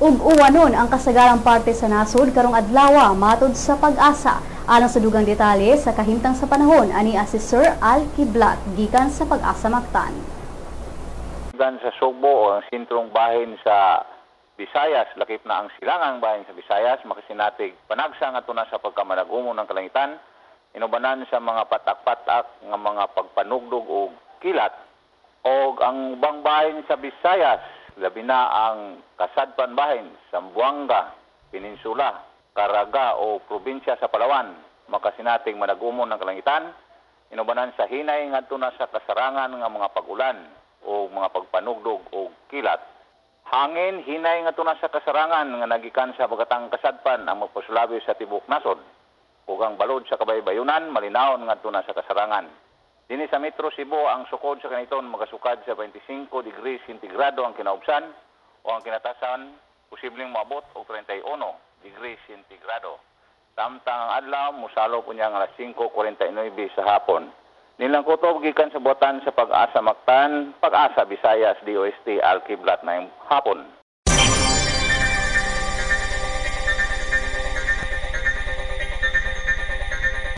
Ug uwanon ang kasagarang parte sa nasod karong adlaw matud sa Pag-asa. Alang sa dugang detalye sa kahimtang sa panahon, ani si Sir Al Kiblat gikan sa Pag-asa Mactan. Gikan sa Sugbo o ang sentrong bahin sa Visayas, lakip na ang silangang bahin sa Visayas, makasinatig panagsa nga tuna sa pagkamanag-umon ng kalangitan, inubanan sa mga patak-patak nga mga pagpanugdog o kilat, o ang ubang bahin sa Visayas, labi na ang Kasadpan bahin, Zamboanga Peninsula, Caraga o probinsya sa Palawan, makasinatig manag-umon ng kalangitan, inubanan sa hinay ngadto na sa kasarangan nga mga pag-ulan o mga pagpanugdog o kilat. Hangin hinay nga na sa kasarangan nga nagikan sa bagatang kasadpan ang magpasulabi sa tibok nasod. Ug ang balod sa kabaybayunan malinawon ngadto na sa kasarangan. Dinhi sa Metro Cebu, ang sukod sa kaniton magasukad sa 25 degrees sentigrado ang kinaubsan o ang kinatasan posibleng moabot og 31 degrees sentigrado. Samtang ang adlaw mosalop unya nga alas 5:49 sa hapon. Nilang kutob gikan sa buhatan sa Pag-asa Mactan, Pag-asa Visayas, DOST, Al Kiblat na hapon.